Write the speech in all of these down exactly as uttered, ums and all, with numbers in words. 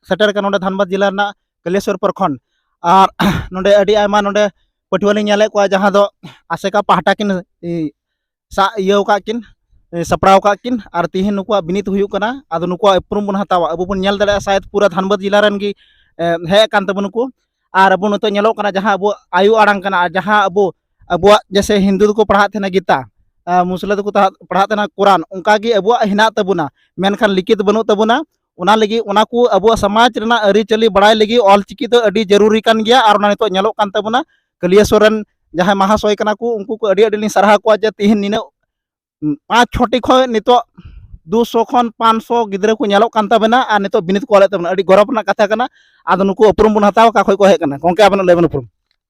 ᱥᱮᱴᱮᱨ ᱠᱟᱱᱟ ᱱᱚᱰᱮ ᱫᱷᱟᱱᱵᱟᱫᱽ ᱡᱮᱞᱟ ᱨᱮᱱᱟᱜ ᱠᱟᱹᱞᱤᱭᱟᱹᱥᱚᱨ ᱯᱨᱚᱠᱷᱚᱸᱰ᱾ ᱟᱨ ᱱᱚᱰᱮ ᱟᱹᱰᱤ ᱟᱭᱢᱟ ᱱᱚᱰᱮ ᱯᱟᱹᱴᱷᱩᱣᱟᱹ ᱞᱤᱧ ᱧᱮᱞᱮᱫ ᱠᱚᱣᱟ, ᱡᱟᱦᱟᱸ ᱫᱚ ᱟᱥᱮᱠᱟ ᱯᱟᱦᱴᱟ ᱠᱤᱱ ᱥᱟᱵ ᱤᱭᱟᱹ ᱟᱠᱟᱫ ᱠᱤᱱ, ᱥᱟᱯᱲᱟᱣ ᱟᱠᱟᱫ ᱠᱤᱱ, ᱟᱨ ᱛᱤᱦᱤᱧ ᱱᱩᱠᱩᱣᱟᱜ ᱵᱤᱱᱤᱛ ᱦᱩᱭᱩᱜ ᱠᱟᱱᱟ᱾ ᱟᱫᱚ ᱱᱩᱠᱩᱣᱟᱜ ᱩᱯᱨᱩᱢ ᱵᱚᱱ ᱦᱟᱛᱟᱣᱟ᱾ ᱟᱵᱚ ᱵᱚᱱ ᱧᱮᱞ ᱫᱟᱲᱮᱭᱟᱜᱼᱟ, ᱥᱟᱭᱮᱫ ᱯᱩᱨᱟᱹ ᱫᱷᱟᱱᱵᱟᱫᱽ ᱡᱮᱞᱟ ᱨᱮᱱ ᱜᱮ ᱦᱮᱡ ᱟᱠᱟᱱ ᱛᱟᱵᱚᱱᱟ ᱠᱚ᱾ ᱟᱨ ᱟᱵᱚ ᱱᱤᱛᱚᱜ ᱧᱮᱞᱚᱜ ᱠᱟᱱᱟ, ᱡᱟᱦᱟᱸ ᱟᱵᱚ ᱟᱭᱳ ᱟᱲᱟᱝ ᱠᱟᱱᱟ, ᱟᱨ ᱡᱟᱦᱟᱸ ᱟᱵᱚ, ᱟᱵᱚᱣᱟᱜ ᱡᱮᱥᱮ ᱦᱤᱱᱫᱩ ᱫᱚᱠᱚ ᱯᱟᱲᱦᱟᱜ ᱛᱟᱦᱮᱱᱟ ᱜᱤᱛᱟ, ᱢᱩᱥᱞᱟᱹ ᱫᱚᱠᱚ ᱯᱟᱲᱦᱟᱜ ᱛᱟᱦᱮᱱᱟ ᱠᱳᱨᱟᱱ, ᱚᱱᱠᱟ ᱜᱮ ᱟᱵᱚᱣᱟᱜ ᱦᱮᱱᱟᱜ ᱛᱟᱵᱚᱱᱟ, ᱢᱮᱱᱠᱷᱟᱱ ᱞᱤᱠᱤᱛ ᱵᱟᱹᱱᱩᱜ ᱛᱟᱵᱚᱱᱟ᱾ ᱚᱱᱟ ᱞᱟᱹᱜᱤᱫ ᱚᱱᱟ ᱠᱚ ᱟᱵᱚᱣᱟᱜ ᱥᱚᱢᱟᱡᱽ ᱨᱮᱱᱟᱜ ᱟᱹᱨᱤᱪᱟᱹᱞᱤ ᱵᱟᱲᱟᱭ ᱞᱟᱹᱜᱤᱫ ᱚᱞᱪᱤᱠᱤ ᱫᱚ ᱟᱹᱰᱤ ᱡᱟᱹᱨᱩᱨᱤ ᱠᱟᱱ ᱜᱮᱭᱟ᱾ ᱟᱨ ᱚᱱᱟ ᱱᱤᱛᱚᱜ ᱧᱮᱞᱚᱜ ᱠᱟᱱ ᱛᱟᱵᱚᱱᱟ, ᱠᱟᱹᱞᱤᱭᱟᱹᱥᱚᱨ ᱨᱮᱱ ᱡᱟᱦᱟᱸᱭ ᱢᱟᱦᱟᱥᱚᱭ ᱠᱟᱱᱟ ᱠᱚ, ᱩᱱᱠᱩ ᱠᱚ ᱟᱹᱰᱤ ᱟᱹᱰᱤ ᱞᱤᱧ ᱥᱟᱨᱦᱟᱣ ᱠᱚᱣᱟ ᱡᱮ ᱛᱤᱦᱤᱧ ᱱᱤᱱᱟᱹᱜ ᱯᱟᱸᱪ ᱪᱷᱚᱴᱤ ᱠᱷᱚᱱ ᱱᱤᱛᱚᱜ ᱫᱩᱥᱚ ᱠᱷᱚᱱ ᱯᱟᱸᱪᱥᱚ ᱜᱤᱫᱽᱨᱟᱹ ᱠᱚ ᱧᱮᱞᱚᱜ ᱠᱟᱱ ᱛᱟᱵᱮᱱᱟ ᱟᱨ ᱱᱤᱛᱚᱜ ᱵᱤᱱᱤᱛ ᱠᱚ ᱚᱞᱮᱫ ᱛᱟᱵᱮᱱᱟ᱾ ᱟᱹᱰᱤ ᱜᱚᱨᱚᱵᱽ ᱨᱮᱱᱟᱜ ᱠᱟᱛᱷᱟ ᱠᱟᱱᱟ᱾ ᱟᱫᱚ ᱱᱩᱠᱩ ᱩᱯᱨᱩᱢ ᱵᱚᱱ ᱦᱟᱛᱟᱣᱟ, ᱚᱠᱟ ᱠᱷᱚᱱ ᱠᱚ ᱦᱮᱡ ᱠᱟᱱᱟ᱾ ᱜᱚᱢᱠᱮ, ᱟᱵᱮᱱᱟᱜ ᱞᱟᱹᱭ ᱵᱮᱱ ᱩᱯᱨᱩᱢ᱾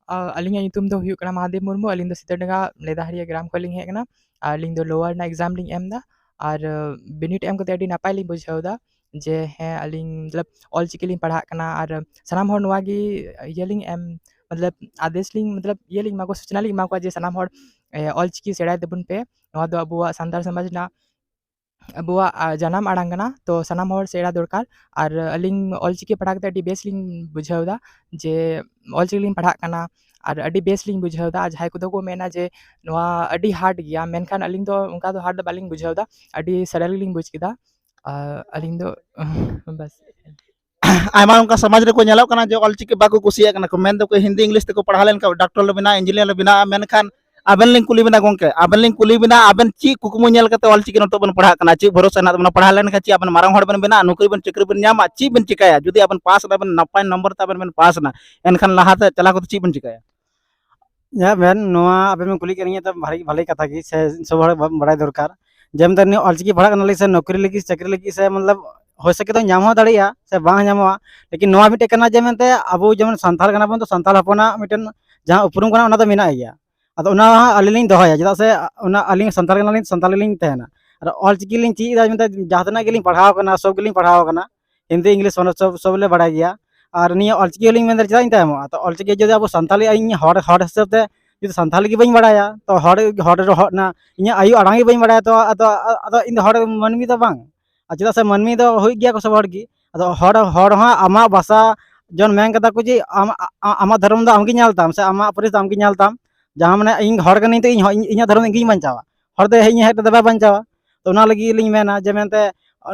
ᱟ, ᱟᱹᱞᱤᱧᱟᱜ ᱧᱩᱛᱩᱢ ᱫᱚ ᱦᱩᱭᱩᱜ ᱠᱟᱱᱟ ᱢᱟᱦᱟᱫᱮᱵ ᱢᱩᱨᱢᱩ᱾ ᱟᱹᱞᱤᱧ ᱫᱚ ᱥᱤᱛᱟᱹᱰᱟᱸᱜᱟ ᱞᱮᱫᱟᱦᱟᱨᱤᱭᱟᱹ ᱜᱨᱟᱢ ᱠᱷᱚᱱ ᱞᱤᱧ ᱦᱮᱡ ᱠᱟᱱᱟ᱾ ᱟᱨ ᱟᱹᱞᱤᱧ ᱫᱚ ᱞᱳᱣᱟᱨ ᱨᱮᱱᱟᱜ ᱮᱠᱡᱟᱢ ᱞᱤᱧ ᱮᱢ ᱮᱫᱟ᱾ ᱟᱨ, ᱟ, ᱵᱤᱱᱤᱰ ᱮᱢ ᱠᱟᱛᱮ ᱟᱹᱰᱤ ᱱᱟᱯᱟᱭ ᱞᱤᱧ ᱵᱩᱡᱷᱟᱹᱣ ᱮᱫᱟ ᱡᱮ, ᱦᱮᱸ, ᱟᱹᱞᱤᱧ ᱢᱚᱛᱞᱚᱵ ᱚᱞᱪᱤᱠᱤ ᱞᱤᱧ ᱯᱟᱲᱦᱟᱜ ᱠᱟᱱᱟ᱾ ᱟᱨ ᱥᱟᱱᱟᱢ ᱦᱚᱲ ᱱᱚᱣᱟ ᱜᱮ ᱤᱭᱟᱹ ᱞᱤᱧ ᱮᱢ, ᱢᱚᱛᱞᱚᱵ ᱟᱫᱮᱥ ᱞᱤᱧ, ᱢᱚᱛᱞᱚᱵ ᱤᱭᱟᱹ ᱞᱤᱧ ᱮᱢᱟ ᱠᱚᱣᱟ, ᱥᱩᱪᱚᱱᱟ ᱞᱤᱧ ᱮᱢᱟ ᱠᱚᱣᱟ ᱡᱮ ᱥᱟᱱᱟᱢ ᱦᱚᱲ, ᱮ, ᱚᱞᱪᱤᱠᱤ ᱥᱮᱬᱟᱭ ᱛᱟᱵᱚᱱ ᱯᱮ᱾ ᱱᱚᱣᱟ ᱫᱚ ᱟᱵᱚᱣᱟᱜ ᱥᱟᱱᱛᱟᱲ ᱥᱚᱢᱟᱡᱽ ᱨᱮᱱᱟᱜ ᱟᱵᱚᱣᱟᱜ, ᱟ, ᱡᱟᱱᱟᱢ ᱟᱲᱟᱝ ᱠᱟᱱᱟ, ᱛᱚ ᱥᱟᱱᱟᱢ ᱦᱚᱲ ᱥᱮᱬᱟ ᱫᱚᱨᱠᱟᱨ᱾ ᱟᱨ ᱟᱹᱞᱤᱧ ᱚᱞᱪᱤᱠᱤ ᱯᱟᱲᱦᱟᱣ ᱠᱟᱛᱮ ᱟᱹᱰᱤ ᱵᱮᱥ ᱞᱤᱧ ᱵᱩᱡᱷᱟᱹᱣ ᱮᱫᱟ ᱡᱮ ᱚᱞᱪᱤᱠᱤ ᱞᱤᱧ ᱯᱟᱲᱦᱟᱜ ᱠᱟᱱᱟ, ᱟᱨ ᱟᱹᱰᱤ ᱵᱮᱥ ᱞᱤᱧ ᱵᱩᱡᱷᱟᱹᱣ ᱮᱫᱟ᱾ ᱟᱨ ᱡᱟᱦᱟᱸᱭ ᱠᱚᱫᱚ ᱠᱚ ᱢᱮᱱᱟ ᱡᱮ ᱱᱚᱣᱟ ᱟᱹᱰᱤ ᱦᱟᱨᱰ ᱜᱮᱭᱟ, ᱢᱮᱱᱠᱷᱟᱱ ᱟᱹᱞᱤᱧ ᱫᱚ ᱚᱱᱠᱟ ᱫᱚ ᱦᱟᱨᱰ ᱫᱚ ᱵᱟᱹᱞᱤᱧ ᱵᱩᱡᱷᱟᱹᱣ ᱮᱫᱟ, ᱟᱹᱰᱤ ᱥᱚᱨᱚᱞ ᱜᱮᱞᱤᱧ ᱵᱩᱡᱽ ᱠᱮᱫᱟ᱾ ᱟᱨ ᱟᱹᱞᱤᱧ ᱫᱚ ᱵᱟᱥ᱾ ᱟᱭᱢᱟ ᱚᱱᱠᱟ ᱥᱚᱢᱟᱡᱽ ᱨᱮᱠᱚ ᱧᱮᱞᱚᱜ ᱠᱟᱱᱟ ᱡᱮ ᱚᱞᱪᱤᱠᱤ ᱵᱟᱠᱚ ᱠᱩᱥᱤᱭᱟᱜ ᱠᱟᱱᱟ ᱠᱚ, ᱢᱮᱱ ᱫᱚᱠᱚ ᱦᱤᱱᱫᱤ ᱤᱝᱞᱤᱥ ᱛᱮᱠᱚ ᱯᱟᱲᱦᱟᱣ ᱞᱮᱱᱠᱷᱟᱱ ᱰᱟᱠᱴᱚᱨ ᱞᱮ ᱵᱮᱱᱟᱜᱼᱟ, ᱤᱧᱡᱤᱱᱤᱭᱟᱨ ᱞᱮ ᱵᱮᱱᱟᱜᱼᱟ, ᱢᱮᱱᱠᱷᱟᱱ ᱟᱵᱮᱱ ᱞᱤᱧ ᱠᱩᱞᱤ ᱵᱮᱱᱟ ᱜᱚᱢᱠᱮ, ᱟᱵᱮᱱ ᱞᱤᱧ ᱠᱩᱞᱤ ᱵᱮᱱᱟ, ᱟᱵᱮᱱ ᱪᱮᱫ ᱠᱩᱠᱢᱩ ᱧᱮᱞ ᱠᱟᱛᱮ ᱚᱞᱪᱤᱠᱤ ᱱᱤᱛᱚᱜ ᱵᱮᱱ ᱯᱟᱲᱦᱟᱜ ᱠᱟᱱᱟ? ᱪᱮᱫ ᱵᱷᱚᱨᱥᱟ ᱦᱮᱱᱟᱜ ᱛᱟᱵᱮᱱᱟ? ᱯᱟᱲᱦᱟᱣ ᱞᱮᱱᱠᱷᱟᱱ ᱪᱮᱫ ᱟᱵᱮᱱ ᱢᱟᱨᱟᱝ ᱦᱚᱲ ᱵᱮᱱ ᱵᱮᱱᱟᱜᱼᱟ, ᱱᱚᱠᱨᱤ ᱵᱮᱱ ᱪᱟᱹᱠᱨᱤ ᱵᱮᱱ ᱧᱟᱢᱟ, ᱪᱮᱫ ᱵᱮᱱ ᱪᱤᱠᱟᱹᱭᱟ? ᱡᱩᱫᱤ ᱟᱵᱮᱱ ᱯᱟᱥ ᱮᱱᱟ ᱵᱮᱱ ᱱᱟᱯᱟᱭ ᱱᱚᱢᱵᱚᱨ ᱛᱮ ᱟᱵᱮᱱ ᱵᱮᱱ ᱯᱟᱥ ᱮᱱᱟ, ᱮᱱᱠᱷᱟᱱ ᱞᱟᱦᱟ ᱛᱮ ᱪᱟᱞᱟᱣ ᱠᱟᱛᱮ ᱪᱮᱫ ᱵᱮᱱ ᱪᱤᱠᱟᱹᱭᱟ? ᱧᱮᱞ ᱵᱮᱱ, ᱱᱚᱣᱟ ᱟᱵᱮᱱ ᱵᱮᱱ ᱠᱩᱞᱤ ᱠᱮᱫ ᱞᱤᱧᱟ ᱛᱚ ᱵᱷᱟᱞᱮ, ᱵᱷᱟᱞᱮ ᱠᱟᱛᱷᱟ ᱜᱮ, ᱥᱮ ᱥᱚᱵ ᱦᱚᱲ ᱵᱟ-, ᱵᱟᱲᱟᱭ ᱫᱚᱨᱠᱟᱨ᱾ ᱡᱮ ᱢᱮᱱᱛᱮ ᱱᱩᱭ ᱚᱞᱪᱤᱠᱤ ᱯᱟᱲᱦᱟᱜ ᱠᱟᱱᱟ ᱞᱤᱧ ᱥᱮ ᱱᱚᱠᱨᱤ ᱞᱟᱹᱜᱤᱫ, ᱪᱟᱹᱠᱨᱤ ᱞᱟᱹᱜᱤᱫ ᱥᱮ ᱢᱚᱛᱞᱚᱵ ᱦᱳᱭ ᱥᱟᱠᱮ ᱛᱚ ᱧᱟᱢ ᱦᱚᱸ ᱫᱟᱲᱮᱭᱟᱜᱼᱟ ᱥᱮ ᱵᱟᱝ ᱧᱟᱢᱚᱜᱼᱟ, ᱞᱮᱠᱤᱱ ᱱᱚᱣᱟ ᱢᱤᱫᱴᱮᱡ ᱠᱟᱱᱟ ᱡᱮ ᱢᱮᱱᱛᱮ ᱟᱵᱚ ᱡᱮᱢᱚᱱ ᱥᱟᱱᱛᱟᱲ ᱠᱟᱱᱟ ᱵᱚᱱ, ᱛᱚ ᱥᱟᱱᱛᱟᱲ ᱦᱚᱯᱚᱱᱟᱜ ᱢᱤᱫᱴᱮᱱ ᱡᱟᱦᱟᱸ ᱩᱯᱨᱩᱢ ᱠᱟᱱᱟ ᱚᱱᱟ ᱫᱚ ᱢᱮᱱᱟᱜ ᱜᱮᱭᱟ᱾ ᱟᱫᱚ ᱚᱱᱟ ᱦᱚᱸ ᱟᱹᱞᱤᱧ ᱞᱤᱧ ᱫᱚᱦᱚᱭᱟ, ᱪᱮᱫᱟᱜ ᱥᱮ ᱚᱱᱟ ᱟᱹᱞᱤᱧ ᱥᱟᱱᱛᱟᱲ ᱠᱟᱱᱟ ᱞᱤᱧ, ᱥᱟᱱᱛᱟᱲ ᱜᱮᱞᱤᱧ ᱛᱟᱦᱮᱱᱟ᱾ ᱟᱨ ᱚᱞᱪᱤᱠᱤ ᱞᱤᱧ ᱪᱮᱫ ᱮᱫᱟ ᱢᱮᱱᱛᱮ ᱡᱟᱦᱟᱸ ᱛᱤᱱᱟᱹᱜ ᱜᱮᱞᱤᱧ ᱯᱟᱲᱦᱟᱣ ᱠᱟᱱᱟ, ᱥᱚᱵ ᱜᱮᱞᱤᱧ ᱯᱟᱲᱦᱟᱣ ᱠᱟᱱᱟ, ᱦᱤᱱᱫᱤ, ᱤᱝᱞᱤᱥ, ᱵᱟᱱᱟᱨ ᱥᱚᱵ, ᱥᱚᱵ ᱞᱮ ᱵᱟᱲᱟᱭ ᱜᱮᱭᱟ᱾ ᱟᱨ ᱱᱤᱭᱟᱹ ᱚᱞᱪᱤᱠᱤ ᱦᱚᱸᱞᱤᱧ ᱢᱮᱱᱫᱟ, ᱪᱮᱫᱟᱜ ᱤᱧ ᱛᱟᱭᱚᱢᱚᱜᱼᱟ? ᱛᱚ ᱚᱞᱪᱤᱠᱤ ᱡᱩᱫᱤ ᱟᱵᱚ ᱥᱟᱱᱛᱟᱲᱤ ᱤᱧ ᱦᱚᱲ, ᱦᱚᱲ ᱦᱤᱥᱟᱹᱵ ᱛᱮ ᱡᱩᱫᱤ ᱥᱟᱱᱛᱟᱲᱤ ᱜᱮ ᱵᱟᱹᱧ ᱵᱟᱲᱟᱭᱟ, ᱛᱚ ᱦᱚᱲ, ᱦᱚᱲ, ᱦᱚᱲ ᱚᱱᱟ ᱤᱧᱟᱹᱜ ᱟᱭᱳ ᱟᱲᱟᱝ ᱜᱮ ᱵᱟᱹᱧ ᱵᱟᱲᱟᱭᱟ, ᱛᱚ ᱟᱫᱚ, ᱟᱫᱚ ᱤᱧ ᱫᱚ ᱦᱚᱲ ᱢᱟᱹᱱᱢᱤ ᱫᱚ ᱵᱟᱝ᱾ ᱟᱨ ᱪᱮᱫᱟᱜ ᱥᱮ ᱢᱟᱹᱱᱢᱤ ᱫᱚ ᱦᱩᱭᱩᱜ ᱜᱮᱭᱟ ᱠᱚ ᱥᱚᱵ ᱦᱚᱲ ᱜᱮ, ᱟᱫᱚ ᱦᱚᱲ, ᱦᱚᱲ ᱦᱚᱸ ᱟᱢᱟᱜ ᱵᱷᱟᱥᱟ ᱡᱚᱱ ᱢᱮᱱ ᱠᱟᱫᱟ ᱠᱚ ᱡᱮ ᱟᱢ, ᱟ-, ᱟ-, ᱟᱢᱟᱜ ᱫᱷᱚᱨᱚᱢ ᱫᱚ ᱟᱢᱜᱮ ᱧᱮᱞ ᱛᱟᱢ, ᱥᱮ ᱟᱢᱟᱜ ᱯᱟᱹᱨᱤᱥ ᱫᱚ ᱟᱢᱜᱮ ᱧᱮᱞ ᱛᱟᱢ᱾ ᱡᱟᱦᱟᱸ ᱢᱟᱱᱮ ᱤᱧ ᱦᱚᱲ ᱠᱟᱹᱱᱟᱹᱧ ᱛᱚ ᱤᱧ ᱦᱚᱸ ᱤᱧ, ᱤᱧᱟᱹᱜ ᱫᱷᱚᱨᱚᱢ ᱤᱧᱜᱤᱧ ᱵᱟᱧᱪᱟᱣᱟ, ᱦᱚᱲ ᱫᱚ ᱦᱮᱡ ᱤᱧ ᱦᱮᱡ ᱠᱟᱛᱮ ᱵᱟᱭ ᱵᱟᱧᱪᱟᱣᱟ᱾ ᱛᱚ ᱚᱱᱟ ᱞᱟᱹᱜᱤᱫ ᱞᱤᱧ ᱢᱮᱱᱟ ᱡᱮ ᱢᱮᱱᱛᱮ,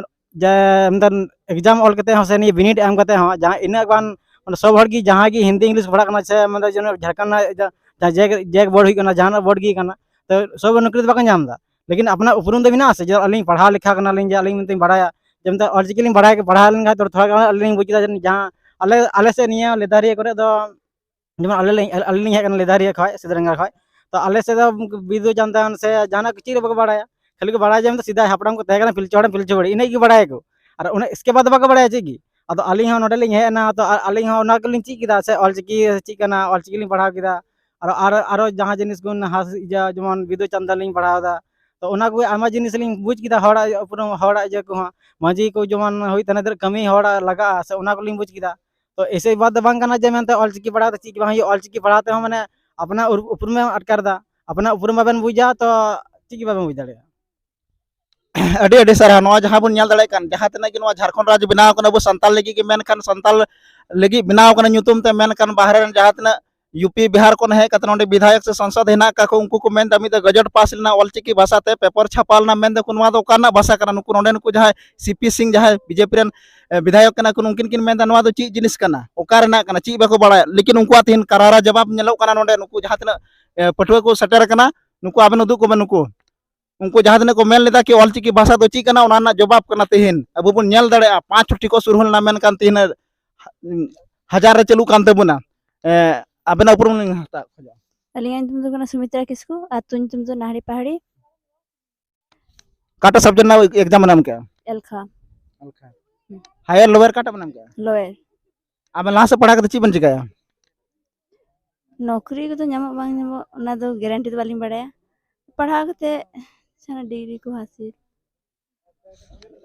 ᱡᱮ ᱢᱮᱱᱛᱮ exam ᱚᱞ ᱠᱟᱛᱮ ᱦᱚᱸ ᱥᱮ ᱱᱤᱭᱟᱹ ᱵᱤᱱᱤᱰ ᱮᱢ ᱠᱟᱛᱮ ᱦᱚᱸ ᱡᱟᱦᱟᱸ ᱤᱱᱟᱹᱜ ᱜᱟᱱ ᱢᱟᱱᱮ ᱥᱚᱵ ᱦᱚᱲ ᱜᱮ ᱡᱟᱦᱟᱸᱭ ᱜᱮ ᱦᱤᱱᱫᱤ English ᱯᱟᱲᱦᱟᱜ ᱠᱟᱱᱟ ᱥᱮ ᱢᱟᱱᱮ ᱡᱮᱱᱚ ᱡᱷᱟᱲᱠᱷᱚᱸᱰ ᱨᱮᱱᱟᱜ ᱡᱟ-, ᱡᱟᱦᱟᱸ ᱡᱮ, ᱡᱮ ᱵᱳᱨᱰ ᱦᱩᱭᱩᱜ ᱠᱟᱱᱟ, ᱡᱟᱦᱟᱱᱟᱜ ᱵᱳᱨᱰ ᱜᱮ ᱠᱟᱱᱟ, ᱛᱚ ᱥᱚᱵ ᱱᱚᱠᱨᱤ ᱫᱚ ᱵᱟᱠᱚ ᱧᱟᱢ ᱮᱫᱟ᱾ ᱞᱮᱠᱤᱱ ᱟᱯᱱᱟᱨ ᱩᱯᱨᱩᱢ ᱫᱚ ᱢᱮᱱᱟᱜᱼᱟ ᱥᱮ ᱡᱮ ᱟᱹᱞᱤᱧ ᱯᱟᱲᱦᱟᱣ ᱞᱮᱠᱷᱟ ᱠᱟᱱᱟᱞᱤᱧ, ᱡᱮ ᱟᱹᱞᱤᱧ ᱢᱮᱱᱛᱮᱧ ᱵᱟᱲᱟᱭᱟ, ᱡᱮ ᱢᱮᱱᱛᱮ ᱚᱞᱪᱤᱠᱤ ᱞᱤᱧ ᱵᱟᱲᱟᱭ, ᱯᱟᱲᱦᱟᱣ ᱞᱮᱱᱠᱷᱟᱱ ᱛᱚ ᱛᱷᱚᱲᱟ ᱜᱟᱱ ᱟᱹᱞᱤᱧ ᱞᱤᱧ ᱵᱩᱡᱽ ᱠᱮᱫᱟ ᱡᱮ ᱡᱟᱦᱟᱸ ᱟᱞᱮ, ᱟᱞᱮ ᱥᱮᱫ ᱱᱤᱭᱟᱹ ᱞᱮᱫᱟᱨᱤᱭᱟᱹ ᱠᱚᱨᱮ ᱫᱚ ᱡᱮᱢᱚᱱ ᱟᱞᱮ ᱞᱤᱧ, ᱟᱹᱞᱤᱧ ᱞᱤᱧ ᱦᱮᱡ ᱠᱟᱱᱟ ᱞᱮᱫᱟᱨᱤᱭᱟᱹ ᱠᱷᱚᱡ, ᱥᱤᱫᱷᱨᱟᱝᱜᱟ ᱠᱷᱚᱡ᱾ ᱛᱚ ᱟᱞᱮ ᱥᱮᱫ ᱫᱚ ᱵᱤᱫᱩ ᱪᱟᱸᱫᱟᱱ ᱥᱮ ᱡᱟᱦᱟᱱᱟᱜ ᱪᱮᱫ ᱦᱚᱸ ᱵᱟᱠᱚ ᱵᱟᱲᱟᱭᱟ᱾ ᱠᱷᱟᱹᱞᱤ ᱠᱚ ᱵᱟᱲᱟᱭᱟ ᱡᱮ ᱢᱮᱱᱛᱮ ᱥᱮᱫᱟᱭ ᱦᱟᱯᱲᱟᱢ ᱠᱚ ᱛᱟᱦᱮᱸ ᱠᱟᱱᱟ ᱯᱤᱞᱪᱩ ᱦᱟᱲᱟᱢ ᱯᱤᱞᱪᱩ ᱵᱩᱲᱦᱤ, ᱤᱱᱟᱹᱜ ᱜᱮ ᱵᱟᱲᱟᱭᱟᱠᱚ᱾ ᱟᱨ ᱩᱱᱟᱹᱜ ᱤᱥᱠᱮ ᱵᱟᱫ ᱵᱟᱠᱚ ᱵᱟᱲᱟᱭᱟ ᱪᱮᱫ ᱜᱮ᱾ ᱟᱫᱚ ᱟᱹᱞᱤᱧ ᱦᱚᱸ ᱱᱚᱰᱮ ᱞᱤᱧ ᱦᱮᱡ ᱮᱱᱟ, ᱛᱚ ᱟ-, ᱟᱹᱞᱤᱧ ᱦᱚᱸ ᱚᱱᱟ ᱜᱮᱞᱤᱧ ᱪᱮᱫ ᱠᱮᱫᱟ ᱥᱮ ᱚᱞᱪᱤᱠᱤ ᱪᱮᱫ ᱠᱟᱱᱟ, ᱚᱞᱪᱤᱠᱤ ᱞᱤᱧ ᱯᱟᱲᱦᱟᱣ ᱠᱮᱫᱟ᱾ ᱟᱨ, ᱟᱨ, ᱟᱨᱚ ᱡᱟᱦᱟᱸ ᱡᱤᱱᱤᱥ ᱠᱚ ᱦᱟᱥ-, ᱤᱭᱟᱹ, ᱡᱮᱢᱚᱱ ᱵᱤᱫᱩ ᱪᱟᱸᱫᱟᱱ ᱞᱤᱧ ᱯᱟᱲᱦᱟᱣ ᱮᱫᱟ᱾ ᱛᱚ ᱚᱱᱟ ᱠᱚ ᱟᱭᱢᱟ ᱡᱤᱱᱤᱥ ᱞᱤᱧ ᱵᱩᱡᱽ ᱠᱮᱫᱟ, ᱦᱚᱲᱟᱜ ᱩᱯᱨᱩᱢ, ᱦᱚᱲᱟᱜ ᱤᱭᱟᱹ ᱠᱚᱦᱚᱸ᱾ ᱢᱟᱹᱡᱷᱤ ᱠᱚ ᱡᱮᱢᱚᱱ ᱦᱩᱭᱩᱜ ᱛᱟᱦᱮᱱᱟ, ᱛᱤᱱᱟᱹᱜ ᱠᱟᱹᱢᱤ ᱦᱚᱲᱟᱜ ᱞᱟᱜᱟᱜᱼᱟ ᱥᱮ ᱚᱱᱟ ᱠᱚᱞᱤᱧ ᱵᱩᱡᱽ ᱠᱮᱫᱟ᱾ ᱛᱚ ᱮᱥᱮ ᱵᱟᱫ ᱫᱚ ᱵᱟᱝ ᱠᱟᱱᱟ ᱡᱮ ᱢᱮᱱᱛᱮ ᱚᱞᱪᱤᱠᱤ ᱯᱟᱲᱦᱟᱣ ᱛᱮ ᱪᱮᱫ ᱜᱮ ᱵᱟᱝ ᱦᱩᱭᱩᱜᱼᱟ, ᱚᱞᱪᱤᱠᱤ ᱯᱟᱲᱦᱟᱣ ᱛᱮᱦᱚᱸ ᱢᱟᱱᱮ ᱟᱯᱱᱟᱨ ᱩᱨ-, ᱩᱯᱨᱩᱢ ᱮᱢ ᱟᱴᱠᱟᱨ ᱮᱫᱟ, ᱟᱯᱱᱟᱨ ᱩᱯᱨᱩᱢ ᱵᱟᱵᱮᱱ ᱵᱩᱡᱟ ᱛᱚ ᱪᱮᱫ ᱜᱮ ᱵᱟᱵᱮᱱ ᱵᱩᱡᱽ ᱫᱟᱲᱮᱭᱟᱜᱼᱟ᱾ ᱟᱹᱰᱤ ᱟᱹᱰᱤ ᱥᱟᱨᱦᱟᱣ᱾ ᱱᱚᱣᱟ ᱡᱟᱦᱟᱸ ᱵᱚᱱ ᱧᱮᱞ ᱫᱟᱲᱮᱭᱟᱜ ᱠᱟᱱ, ᱡᱟᱦᱟᱸ ᱛᱤᱱᱟᱹᱜ ᱜᱮ ᱱᱚᱣᱟ ᱡᱷᱟᱲᱠᱷᱚᱸᱰ ᱨᱟᱡᱽ ᱵᱮᱱᱟᱣ ᱠᱟᱱᱟ, ᱟᱵᱚ ᱥᱟᱱᱛᱟᱲ ᱞᱟᱹᱜᱤᱫ ᱜᱮ, ᱢᱮᱱᱠᱷᱟᱱ ᱥᱟᱱᱛᱟᱲ ᱞᱟᱹᱜᱤᱫ ᱵᱮᱱᱟᱣ ᱠᱟᱱᱟ ᱧᱩᱛᱩᱢ ᱛᱮ, ᱢᱮᱱᱠᱷᱟᱱ ᱵᱟᱦᱨᱮ ᱨᱮᱱ ᱡᱟᱦᱟᱸ ᱛᱤᱱᱟᱹᱜ ᱭᱩ ᱯᱤ ᱵᱤᱦᱟᱨ ᱠᱷᱚᱱ ᱦᱮᱡ ᱠᱟᱛᱮ ᱱᱚᱰᱮ ᱵᱤᱫᱷᱟᱭᱚᱠ ᱥᱮ ᱥᱟᱝᱥᱚᱫ ᱦᱮᱱᱟᱜ ᱠᱟᱜ ᱠᱚ, ᱩᱱᱠᱩ ᱠᱚ ᱢᱮᱱᱫᱟ ᱢᱤᱫ ᱫᱚ ᱜᱟᱡᱮᱴ ᱯᱟᱥ ᱞᱮᱱᱟ, ᱚᱞᱪᱤᱠᱤ ᱵᱷᱟᱥᱟ ᱛᱮ ᱯᱮᱯᱟᱨ ᱪᱷᱟᱯᱟ ᱞᱮᱱᱟ, ᱢᱮᱱᱫᱟᱠᱚ ᱱᱚᱣᱟ ᱫᱚ ᱚᱠᱟ ᱨᱮᱱᱟᱜ ᱵᱷᱟᱥᱟ ᱠᱟᱱᱟ? ᱱᱩᱠᱩ ᱱᱚᱰᱮᱱ ᱠᱚ ᱡᱟᱦᱟᱸᱭ ᱥᱤ ᱯᱤ ᱥᱤᱝ, ᱡᱟᱦᱟᱸᱭ ᱵᱤ ᱡᱮ ᱯᱤ ᱨᱮᱱ, ᱮ, ᱵᱤᱫᱷᱟᱭᱚᱠ ᱠᱟᱱᱟ ᱠᱚ, ᱩᱱᱠᱤᱱ ᱠᱤᱱ ᱢᱮᱱᱫᱟ ᱱᱚᱣᱟ ᱫᱚ ᱪᱮᱫ ᱡᱤᱱᱤᱥ ᱠᱟᱱᱟ, ᱚᱠᱟ ᱨᱮᱱᱟᱜ ᱠᱟᱱᱟ, ᱪᱮᱫ ᱵᱟᱠᱚ ᱵᱟᱲᱟᱭᱟ᱾ ᱞᱮᱠᱤᱱ ᱩᱱᱠᱩᱣᱟᱜ ᱛᱮᱦᱮᱧ ᱠᱟᱨᱟᱨᱟ ᱡᱚᱵᱟᱵ ᱧᱮᱞᱚᱜ ᱠᱟᱱᱟ ᱱᱚᱰᱮ, ᱱᱩᱠᱩ ᱡᱟᱦᱟᱸ ᱛᱤᱱᱟᱹᱜ, ᱮ, ᱯᱟᱹᱴᱷᱩᱣᱟᱹ ᱠᱚ ᱥᱮᱴᱮᱨ ᱟᱠᱟᱱᱟ, ᱱᱩᱠᱩ ᱟᱵᱮᱱ ᱩᱫᱩᱜ ᱠᱚᱵᱮᱱ, ᱱᱩᱠᱩ, ᱩᱱᱠᱩ ᱡᱟᱦᱟᱸ ᱛᱤᱱᱟᱹᱜ ᱠᱚ ᱢᱮᱱ ᱞᱮᱫᱟ ᱠᱤ ᱚᱞᱪᱤᱠᱤ ᱵᱷᱟᱥᱟ ᱫᱚ ᱪᱮᱫ ᱠᱟᱱᱟ, ᱚᱱᱟ ᱨᱮᱱᱟᱜ ᱡᱚᱵᱟᱵ ᱠᱟᱱᱟ ᱛᱮᱦᱮᱧ᱾ ᱟᱵᱚ ᱵᱚᱱ ᱧᱮᱞ ᱫᱟᱲᱮᱭᱟᱜᱼᱟ, ᱯᱟᱸᱪ ᱪᱷᱚᱴᱤ ᱠᱚ ᱥᱩᱨᱩ ᱞᱮᱱᱟ, ᱢᱮᱱᱠᱷᱟᱱ ᱛᱮᱦᱮᱧ ᱦᱟᱡᱟᱨ ᱨᱮ ᱪᱟᱹᱞᱩᱜ ᱠᱟᱱ ᱛᱟᱵᱚᱱᱟ᱾ ᱮ, ᱟᱵᱮᱱᱟᱜ ᱩᱯᱨᱩᱢ ᱞᱤᱧ ᱦᱟᱛᱟᱣ ᱠᱷᱚᱡᱚᱜᱼᱟ᱾ ᱟᱹᱞᱤᱧᱟᱜ ᱧᱩᱛᱩᱢ ᱫᱚ ᱠᱟᱱᱟ ᱥᱩᱢᱤᱛᱨᱟ ᱠᱤᱥᱠᱩ, ᱟᱹᱛᱩ ᱧᱩᱛᱩᱢ ᱫᱚ ᱱᱟᱦᱲᱤ ᱯᱟᱦᱟᱲᱤ᱾ ᱚᱠᱟᱴᱟᱜ subject ᱨᱮᱱᱟᱜ exam ᱮᱢ ᱠᱮᱜᱼᱟ? ᱮᱞᱠᱷᱟ᱾ ᱮᱞᱠᱷᱟ᱾ Higher lower ᱚᱠᱟᱴᱟᱜ ᱵᱮᱱ ᱮᱢ ᱠᱮᱜᱼᱟ? Lower᱾ ᱟᱵᱮᱱ ᱞᱟᱦᱟ ᱥᱮᱫ ᱯᱟᱲᱦᱟᱣ ᱠᱟᱛᱮ ᱪᱮᱫ ᱵᱮᱱ ᱪᱤᱠᱟᱹᱭᱟ? ᱱᱚᱠᱨᱤ ᱠᱚᱫᱚ ᱧᱟᱢᱚᱜ ᱵᱟᱝ ᱧᱟᱢᱚᱜ, ᱚᱱᱟ ᱫᱚ guarantee ᱫᱚ ᱵᱟᱹᱞᱤᱧ ᱵᱟᱲᱟᱭᱟ᱾ ᱯᱟᱲᱦᱟᱣ ᱠᱟᱛᱮ ᱡᱟᱦᱟᱱᱟᱜ degree ᱠᱚ ᱦᱟᱥᱤᱞ᱾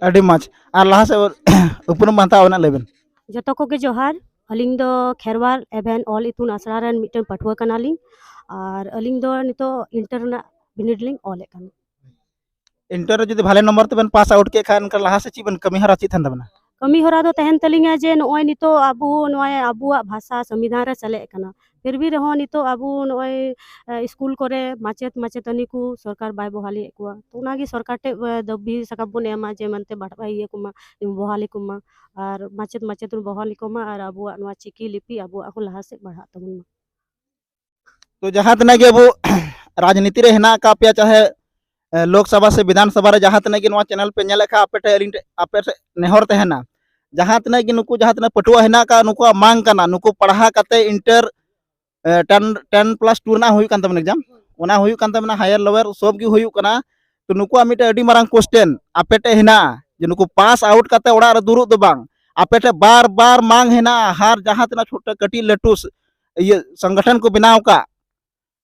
ᱟᱹᱰᱤ ᱢᱚᱡᱽ᱾ ᱟᱨ ᱞᱟᱦᱟ ᱥᱮᱫ ᱩᱯᱨᱩᱢ ᱦᱟᱛᱟᱣ ᱨᱮᱱᱟᱜ ᱞᱟᱹᱭ ᱵᱮᱱ᱾ ᱡᱚᱛᱚ ᱠᱚᱜᱮ ᱡᱚᱦᱟᱨ᱾ ᱟᱹᱞᱤᱧ ᱫᱚ ᱠᱷᱮᱨᱣᱟᱞ ᱮᱵᱷᱮᱱ ᱚᱞ ᱤᱛᱩᱱ ᱟᱥᱲᱟ ᱨᱮᱱ ᱢᱤᱫᱴᱮᱱ ᱯᱟᱹᱴᱷᱩᱣᱟᱹ ᱠᱟᱱᱟᱞᱤᱧ᱾ ᱟᱨ ᱟᱹᱞᱤᱧ ᱫᱚ ᱱᱤᱛᱚᱜ ᱤᱱᱴᱟᱨ ᱨᱮᱱᱟᱜ ᱵᱤᱱᱤᱰ ᱞᱤᱧ ᱚᱞᱮᱫ ᱠᱟᱱᱟ᱾ ᱤᱱᱴᱟᱨ ᱨᱮ ᱡᱩᱫᱤ ᱵᱷᱟᱞᱮ ᱱᱚᱢᱵᱚᱨ ᱛᱮᱵᱮᱱ ᱯᱟᱥ ᱟᱣᱩᱴ ᱠᱮᱫ ᱠᱷᱟᱱ, ᱮᱱᱠᱷᱟᱱ ᱞᱟᱦᱟ ᱥᱮᱫ ᱪᱮᱫ ᱵᱮᱱ ᱠᱟᱹᱢᱤ ᱦᱚᱨᱟ ᱪᱮᱫ ᱛᱟᱦᱮᱱ ᱛᱟᱵᱮᱱᱟ? ᱠᱟᱹᱢᱤ ᱦᱚᱨᱟ ᱫᱚ ᱛᱟᱦᱮᱱ ᱛᱟᱹᱞᱤᱧᱟ ᱡᱮ ᱱᱚᱜᱼᱚᱭ ᱱᱤᱛᱚᱜ ᱟᱵᱚ ᱱᱚᱜᱼᱚᱭ ᱟᱵᱚᱣᱟᱜ ᱵᱷᱟᱥᱟ ᱥᱚᱝᱵᱤᱫᱷᱟᱱ ᱨᱮ ᱥᱮᱞᱮᱫ ᱠᱟᱱᱟ, ᱯᱷᱤᱨ ᱵᱷᱤ ᱨᱮᱦᱚᱸ ᱱᱤᱛᱚᱜ ᱟᱵᱚ ᱱᱚᱜᱼᱚᱭ, ᱮ, ᱥᱠᱩᱞ ᱠᱚᱨᱮ ᱢᱟᱪᱮᱫ ᱢᱟᱪᱮᱛᱟᱹᱱᱤ ᱠᱚ ᱥᱚᱨᱠᱟᱨ ᱵᱟᱭ ᱵᱚᱦᱟᱞᱤᱭᱮᱫ ᱠᱚᱣᱟ᱾ ᱛᱚ ᱚᱱᱟᱜᱮ ᱥᱚᱨᱠᱟᱨ ᱴᱷᱮᱡ, ᱮ, ᱫᱟᱹᱵᱤ ᱥᱟᱠᱟᱢ ᱵᱚᱱ ᱮᱢᱟ ᱡᱮ ᱢᱮᱱᱛᱮ ᱵᱟᱲᱦᱟᱣ ᱤᱭᱟᱹ ᱠᱚᱢᱟ, ᱵᱚᱦᱟᱞᱤ ᱠᱚᱢᱟ, ᱟᱨ ᱢᱟᱪᱮᱫ ᱢᱟᱪᱮᱛᱟᱹᱱᱤ ᱵᱚᱦᱟᱞᱤ ᱠᱚᱢᱟ, ᱟᱨ ᱟᱵᱚᱣᱟᱜ ᱱᱚᱣᱟ ᱪᱤᱠᱤ ᱞᱤᱯᱤ ᱟᱵᱚᱣᱟᱜ ᱦᱚᱸ ᱞᱟᱦᱟ ᱥᱮᱫ ᱵᱟᱲᱦᱟᱜ ᱛᱟᱵᱚᱱ ᱢᱟ᱾ ᱛᱚ ᱡᱟᱦᱟᱸ ᱛᱤᱱᱟᱹᱜ ᱜᱮ ᱟᱵᱚ ᱨᱟᱡᱽᱱᱤᱛᱤ ᱨᱮ ᱦᱮᱱᱟᱜ ᱟᱠᱟᱫ ᱯᱮᱭᱟ, ᱪᱟᱦᱮ, ᱮ, ᱞᱳᱠ ᱥᱚᱵᱷᱟ ᱥᱮ ᱵᱤᱫᱷᱟᱱ ᱥᱚᱵᱷᱟ ᱨᱮ ᱡᱟᱦᱟᱸ ᱛᱤᱱᱟᱹᱜ ᱜᱮ ᱱᱚᱣᱟ ᱪᱮᱱᱮᱞ ᱯᱮ ᱧᱮᱞᱮᱫ ᱠᱷᱟᱱ, ᱟᱯᱮ ᱴᱷᱮᱱ ᱟᱹᱞᱤᱧ ᱴᱷᱮᱱ, ᱟᱯᱮ ᱴᱷᱮᱱ ᱱᱮᱦᱚᱨ ᱛᱟᱦᱮᱱᱟ, ᱡᱟᱦᱟᱸ ᱛᱤᱱᱟᱹᱜ ᱜᱮ ᱱᱩᱠᱩ ᱡᱟᱦᱟᱸ ᱛᱤᱱᱟᱹᱜ ᱯᱟᱹᱴᱷᱩᱣᱟᱹ ᱦᱮᱱᱟᱜ ᱟᱠᱟᱫ, ᱱᱩᱠᱩᱣᱟᱜ ᱢᱟᱝ ᱠᱟᱱᱟ, ᱱᱩᱠᱩ ᱯᱟᱲᱦᱟᱣ ᱠᱟᱛᱮ ᱤᱱᱴᱟᱨ, ᱮ, ᱴᱮᱱ, ᱴᱮᱱ ᱯᱞᱟᱥ ᱴᱩ ᱨᱮᱱᱟᱜ ᱦᱩᱭᱩᱜ ᱠᱟᱱ ᱛᱟᱵᱚᱱᱟ ᱮᱠᱡᱟᱢ, ᱚᱱᱟ ᱦᱩᱭᱩᱜ ᱠᱟᱱ ᱛᱟᱵᱚᱱᱟ, ᱦᱟᱭᱟᱨ ᱞᱳᱣᱟᱨ ᱥᱚᱵ ᱜᱮ ᱦᱩᱭᱩᱜ ᱠᱟᱱᱟ᱾ ᱛᱚ ᱱᱩᱠᱩᱣᱟᱜ ᱢᱤᱫᱴᱮᱱ ᱟᱹᱰᱤ ᱢᱟᱨᱟᱝ ᱠᱚᱥᱪᱮᱱ ᱟᱯᱮ ᱴᱷᱮᱱ ᱦᱮᱱᱟᱜᱼᱟ ᱡᱮ ᱱᱩᱠᱩ ᱯᱟᱥ ᱟᱣᱩᱴ ᱠᱟᱛᱮ ᱚᱲᱟᱜ ᱨᱮ ᱫᱩᱲᱩᱵ ᱫᱚ ᱵᱟᱝ, ᱟᱯᱮ ᱴᱷᱮᱱ ᱵᱟᱨ ᱵᱟᱨ ᱢᱟᱝ ᱦᱮᱱᱟᱜᱼᱟ, ᱦᱟᱨ ᱡᱟᱦᱟᱸ ᱛᱤᱱᱟᱹᱜ ᱪᱷᱳᱴᱟ ᱠᱟᱹᱴᱤᱡ ᱞᱟᱹᱴᱩ ᱥ-, ᱤᱭᱟᱹ ᱥᱚᱝᱜᱚᱴᱷᱚᱱ ᱠᱚ ᱵᱮᱱᱟᱣ ᱟᱠᱟᱫ,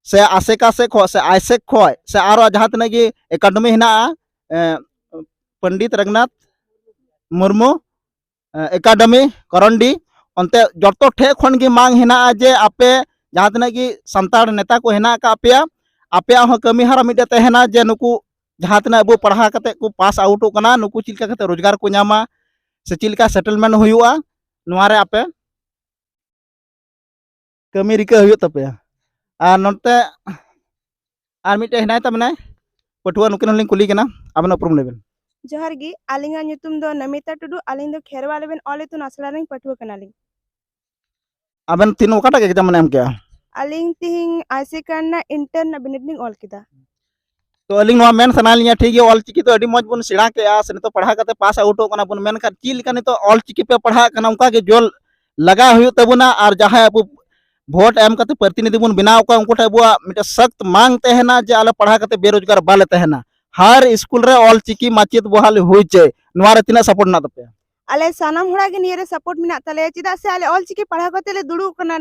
ᱥᱮ ᱟᱥᱮᱠᱟ ᱥᱮᱫ ᱠᱷᱚᱱ, ᱥᱮ ᱟᱭᱥᱮᱠ ᱠᱷᱚᱱ, ᱥᱮ ᱟᱨᱚ ᱡᱟᱦᱟᱸ ᱛᱤᱱᱟᱹᱜ ᱜᱮ ᱮᱠᱟᱰᱮᱢᱤ ᱦᱮᱱᱟᱜᱼᱟ, ᱮ, ᱯᱚᱱᱰᱤᱛ ᱨᱚᱜᱷᱩᱱᱟᱛᱷ ᱢᱩᱨᱢᱩ, ᱮ, ᱮᱠᱟᱰᱮᱢᱤ ᱠᱚᱨᱚᱱᱰᱤ, ᱚᱱᱛᱮ ᱡᱚᱛᱚ ᱴᱷᱮᱡ ᱠᱷᱚᱱ ᱜᱮ ᱢᱟᱝ ᱦᱮᱱᱟᱜᱼᱟ ᱡᱮ ᱟᱯᱮ ᱡᱟᱦᱟᱸ ᱛᱤᱱᱟᱹᱜ ᱜᱮ ᱥᱟᱱᱛᱟᱲ ᱱᱮᱛᱟ ᱠᱚ ᱦᱮᱱᱟᱜ ᱟᱠᱟᱫ ᱯᱮᱭᱟ, ᱟᱯᱮᱭᱟᱜ ᱦᱚᱸ ᱠᱟᱹᱢᱤ ᱦᱚᱨᱟ ᱢᱤᱫᱴᱮᱡ ᱛᱟᱦᱮᱱᱟ ᱡᱮ ᱱᱩᱠᱩ ᱡᱟᱦᱟᱸ ᱛᱤᱱᱟᱹᱜ ᱟᱵᱚ ᱯᱟᱲᱦᱟᱣ ᱠᱟᱛᱮ ᱠᱚ ᱯᱟᱥ ᱟᱣᱩᱴᱚᱜ ᱠᱟᱱᱟ, ᱱᱩᱠᱩ ᱪᱮᱫ ᱞᱮᱠᱟ ᱠᱟᱛᱮ ᱨᱳᱡᱽᱜᱟᱨ ᱠᱚ ᱧᱟᱢᱟ, ᱥᱮ ᱪᱮᱫ ᱞᱮᱠᱟ ᱥᱮᱴᱮᱞᱢᱮᱱᱴ ᱦᱩᱭᱩᱜᱼᱟ, ᱱᱚᱣᱟ ᱨᱮ ᱟᱯᱮ ᱠᱟᱹᱢᱤ ᱨᱤᱠᱟᱹ ᱦᱩᱭᱩᱜ ᱛᱟᱯᱮᱭᱟ᱾ ᱟᱨ ᱱᱚᱛᱮ ᱟᱨ ᱢᱤᱫᱴᱮᱡ ᱦᱮᱱᱟᱭ ᱛᱟᱵᱚᱱᱟᱭ ᱯᱟᱹᱴᱷᱩᱣᱟᱹ, ᱱᱩᱠᱤᱱ ᱦᱚᱸᱞᱤᱧ ᱠᱩᱞᱤ ᱠᱤᱱᱟ, ᱟᱵᱮᱱᱟᱜ ᱩᱯᱨᱩᱢ ᱞᱟᱹᱭ ᱵᱮᱱ᱾ ᱡᱚᱦᱟᱨ ᱜᱮ, ᱟᱹᱞᱤᱧᱟᱜ ᱧᱩᱛᱩᱢ ᱫᱚ ᱱᱚᱢᱤᱛᱟ ᱴᱩᱰᱩ, ᱟᱹᱞᱤᱧ ᱫᱚ ᱠᱷᱮᱨᱣᱟᱞ ᱨᱮᱵᱮᱱ ᱚᱞ ᱤᱛᱩᱱ ᱟᱥᱲᱟ ᱨᱮᱱ ᱯᱟᱹᱴᱷᱩᱣᱟᱹ ᱠᱟᱱᱟᱞᱤᱧ᱾ ᱟᱵᱮᱱ ᱛᱤᱱ, ᱚᱠᱟᱴᱟᱜ ᱮᱠᱡᱟᱢ ᱵᱮᱱ ᱮᱢ ᱠᱮᱜᱼᱟ? ᱟᱹᱞᱤᱧ ᱛᱤᱦᱤᱧ ᱟᱭᱥᱮᱠᱟ ᱨᱮᱱᱟᱜ ᱤᱱᱴᱟᱨ ᱨᱮᱱᱟᱜ ᱵᱤᱱᱤᱰ ᱞᱤᱧ ᱚᱞ ᱠᱮᱫᱟ᱾ ᱛᱚ ᱟᱹᱞᱤᱧ ᱱᱚᱣᱟ ᱢᱮᱱ ᱥᱟᱱᱟᱭᱮᱫ ᱞᱤᱧᱟ, ᱴᱷᱤᱠ ᱜᱮᱭᱟ, ᱚᱞ ᱪᱤᱠᱤ ᱫᱚ ᱟᱹᱰᱤ ᱢᱚᱡᱽ ᱵᱚᱱ ᱥᱮᱬᱟ ᱠᱮᱜᱼᱟ, ᱥᱮ ᱱᱤᱛᱚᱜ ᱯᱟᱲᱦᱟᱣ ᱠᱟᱛᱮ ᱯᱟᱥ ᱟᱣᱩᱴᱚᱜ ᱠᱟᱱᱟ ᱵᱚᱱ, ᱢᱮᱱᱠᱷᱟᱱ ᱪᱮᱫ ᱞᱮᱠᱟ ᱱᱤᱛᱚᱜ ᱚᱞ ᱪᱤᱠᱤ ᱯᱮ ᱯᱟᱲᱦᱟᱜ ᱠᱟᱱᱟ, ᱚᱱᱠᱟ ᱜᱮ ᱡᱳᱨ ᱞᱟᱜᱟᱣ ᱦᱩᱭᱩᱜ ᱛᱟᱵᱚᱱᱟ᱾ ᱟᱨ ᱡᱟᱦᱟᱸᱭ ᱟᱵᱚ ᱵᱷᱳᱴ ᱮᱢ ᱠᱟᱛᱮ ᱯᱨᱚᱛᱤᱱᱤᱫᱷᱤ ᱵᱚᱱ ᱵᱮᱱᱟᱣ ᱠᱚᱣᱟ, ᱩᱱᱠᱩ ᱴᱷᱮᱱ ᱟᱵᱚᱣᱟᱜ ᱢᱤᱫᱴᱮᱱ ᱥᱚᱠᱛ ᱢᱟᱝ ᱛᱟᱦᱮᱱᱟ ᱡᱮ ᱟᱞᱮ ᱯᱟᱲᱦᱟᱣ ᱠᱟᱛᱮ ᱵᱮᱨᱳᱡᱽᱜᱟᱨ ᱵᱟᱞᱮ ᱛᱟᱦᱮᱱᱟ, ᱦᱟᱨ ᱥᱠᱩᱞ ᱨᱮ ᱚᱞ ᱪᱤᱠᱤ ᱢᱟᱪᱮᱫ ᱵᱚᱦᱟᱞ ᱦᱩᱭ ᱪᱟᱹᱭ᱾ ᱱᱚᱣᱟ ᱨᱮ ᱛᱤᱱᱟᱹᱜ ᱥᱟᱯᱳᱨᱴ ᱢᱮᱱᱟᱜ ᱛᱟᱯᱮᱭᱟ? ᱟᱞᱮ ᱥᱟᱱᱟᱢ ᱦᱚᱲᱟᱜ ᱜᱮ ᱱᱤᱭᱟᱹ ᱨᱮ ᱥᱟᱯᱳᱨᱴ ᱢᱮᱱᱟᱜ ᱛᱟᱞᱮᱭᱟ, ᱪᱮᱫᱟᱜ ᱥᱮ ᱟᱞᱮ ᱚᱞ ᱪᱤᱠᱤ ᱯᱟᱲᱦᱟᱣ ᱠᱟᱛᱮ ᱞᱮ ᱫᱩᱲᱩᱵ ᱠᱟᱱᱟ᱾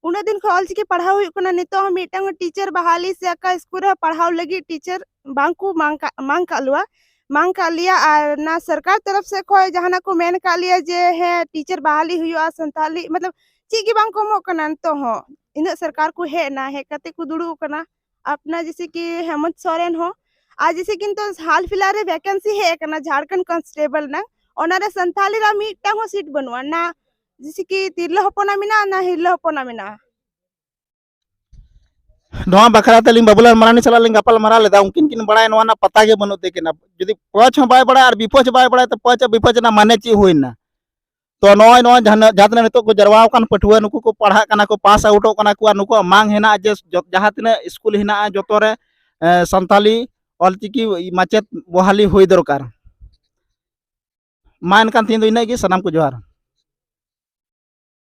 ᱩᱱᱟᱹᱜ ᱫᱤᱱ ᱠᱷᱚᱱ ᱚᱞ ᱪᱤᱠᱤ ᱯᱟᱲᱦᱟᱣ ᱦᱩᱭᱩᱜ ᱠᱟᱱᱟ, ᱱᱤᱛᱚᱜ ᱦᱚᱸ ᱢᱤᱫᱴᱟᱝ ᱴᱤᱪᱟᱨ ᱵᱟᱦᱟᱞᱤ ᱥᱮ ᱚᱠᱟ ᱥᱠᱩᱞ ᱨᱮ ᱯᱟᱲᱦᱟᱣ ᱞᱟᱹᱜᱤᱫ ᱴᱤᱪᱟᱨ ᱵᱟᱝ ᱠᱚ ᱢᱟᱝ ᱠᱟᱜ, ᱢᱟᱝ ᱠᱟᱜ ᱞᱮᱭᱟ, ᱢᱟᱝ ᱠᱟᱜ ᱞᱮᱭᱟ᱾ ᱟᱨ ᱚᱱᱟ ᱥᱚᱨᱠᱟᱨ ᱛᱚᱨᱚᱯ ᱥᱮᱫ ᱠᱷᱚᱱ ᱡᱟᱦᱟᱱᱟᱜ ᱠᱚ ᱢᱮᱱ ᱠᱟᱜ ᱞᱮᱭᱟ ᱡᱮ ᱦᱮᱸ ᱴᱤᱪᱟᱨ ᱵᱟᱦᱟᱞᱤ ᱦᱩᱭᱩᱜᱼᱟ ᱥᱟᱱᱛᱟᱞᱤ, ᱢᱚᱛᱞᱚᱵ ᱪᱮᱫ ᱜᱮ ᱵᱟᱝ ᱠᱚ ᱮᱢᱚᱜ ᱠᱟᱱᱟ ᱱᱤᱛᱚᱜ ᱦᱚᱸ᱾ ᱤᱱᱟᱹᱜ ᱥᱚᱨᱠᱟᱨ ᱠᱚ ᱦᱮᱡ ᱮᱱᱟ, ᱦᱮᱡ ᱠᱟᱛᱮ ᱠᱚ ᱫᱩᱲᱩᱵ ᱟᱠᱟᱱᱟ᱾ ᱟᱯᱱᱟ ᱡᱮᱥᱮ ᱠᱤ ᱦᱮᱢᱚᱱᱛ ᱥᱚᱨᱮᱱ ᱦᱚᱸ, ᱟᱨ ᱡᱮᱥᱮ ᱠᱤ ᱱᱤᱛᱚᱜ ᱦᱟᱞ ᱯᱷᱤᱞᱦᱟᱞ ᱨᱮ ᱵᱷᱮᱠᱮᱱᱥᱤ ᱦᱮᱡ ᱟᱠᱟᱱᱟ ᱡᱷᱟᱲᱠᱷᱚᱸᱰ ᱠᱚᱱᱥᱴᱮᱵᱚᱞ ᱨᱮᱱᱟᱜ, ᱚᱱᱟᱨᱮ ᱥᱟᱱᱛᱷᱟᱞᱤ ᱨᱮ ᱢᱤᱫᱴᱟᱝ ᱦᱚᱸ ᱥᱤᱴ ᱵᱟᱹᱱᱩᱜᱼᱟ᱾ ᱱᱟ ᱡᱮᱭᱥᱮ ᱠᱤ ᱛᱤᱨᱞᱟᱹ ᱦᱚᱯᱚᱱᱟᱜ ᱢᱮᱱᱟᱜᱼᱟ, ᱱᱟ ᱦᱤᱨᱞᱟᱹ ᱦᱚᱯᱚᱱᱟᱜ ᱢᱮᱱᱟᱜᱼᱟ᱾ ᱱᱚᱣᱟ ᱵᱟᱠᱷᱨᱟ ᱛᱮ ᱟᱹᱞᱤᱧ ᱵᱟᱵᱩᱞᱟᱞ ᱢᱟᱨᱟᱱᱰᱤ ᱥᱟᱞᱟᱜ ᱞᱤᱧ ᱜᱟᱯᱟᱞ ᱢᱟᱨᱟᱣ ᱞᱮᱫᱟ, ᱩᱱᱠᱤᱱ ᱠᱤᱱ ᱵᱟᱲᱟᱭᱟ ᱱᱚᱣᱟ ᱨᱮᱱᱟᱜ ᱯᱟᱛᱟ ᱜᱮ ᱵᱟᱹᱱᱩᱜ ᱛᱟᱹᱠᱤᱱᱟ᱾ ᱡᱩᱫᱤ ᱯᱚᱪᱷ ᱦᱚᱸ ᱵᱟᱭ ᱵᱟᱲᱟᱭᱟ ᱟᱨ ᱵᱤᱯᱚᱪᱷ ᱵᱟᱭ ᱵᱟᱲᱟᱭᱟ, ᱛᱚ ᱯᱚᱪᱷ ᱟᱨ ᱵᱤᱯᱚᱪᱷ ᱨᱮᱱᱟᱜ ᱢᱟᱱᱮ ᱪᱮᱫ ᱦᱩᱭᱱᱟ? ᱛᱚ ᱱᱚᱜᱼᱚᱭ ᱱᱚᱣᱟ ᱡᱟᱦᱟᱸ ᱡᱟᱦᱟᱸ ᱛᱤᱱᱟᱹᱜ ᱱᱤᱛᱚᱜ ᱠᱚ ᱡᱟᱨᱣᱟ ᱟᱠᱟᱱ ᱯᱟᱹᱴᱷᱩᱣᱟᱹ, ᱱᱩᱠᱩ ᱠᱚ ᱯᱟᱲᱦᱟᱜ ᱠᱟᱱᱟ ᱠᱚ, ᱯᱟᱥ ᱟᱣᱩᱴᱚᱜ ᱠᱟᱱᱟ ᱠᱚ, ᱟᱨ ᱱᱩᱠᱩᱣᱟᱜ ᱢᱟᱝ ᱦᱮᱱᱟᱜᱼᱟ ᱡᱮ ᱡᱚ- ᱡᱟᱦᱟᱸ ᱛᱤᱱᱟᱹᱜ ᱥᱠᱩᱞ ᱦᱮᱱᱟᱜᱼᱟ ᱡᱚᱛᱚ ᱨᱮ ᱮ, ᱥᱟᱱᱛᱟᱞᱤ ᱚᱞᱪᱤᱠᱤ ᱢᱟᱪᱮᱫ ᱵᱚᱦᱟᱞᱤ ᱦᱩᱭ ᱫᱚᱨᱠᱟᱨ᱾ ᱢᱟ ᱮᱱᱠᱷᱟᱱ ᱛᱮᱦᱮᱧ ᱫᱚ ᱤᱱᱟᱹᱜ ᱜᱮ, ᱥᱟᱱᱟᱢ ᱠᱚ ᱡᱚᱦᱟᱨ᱾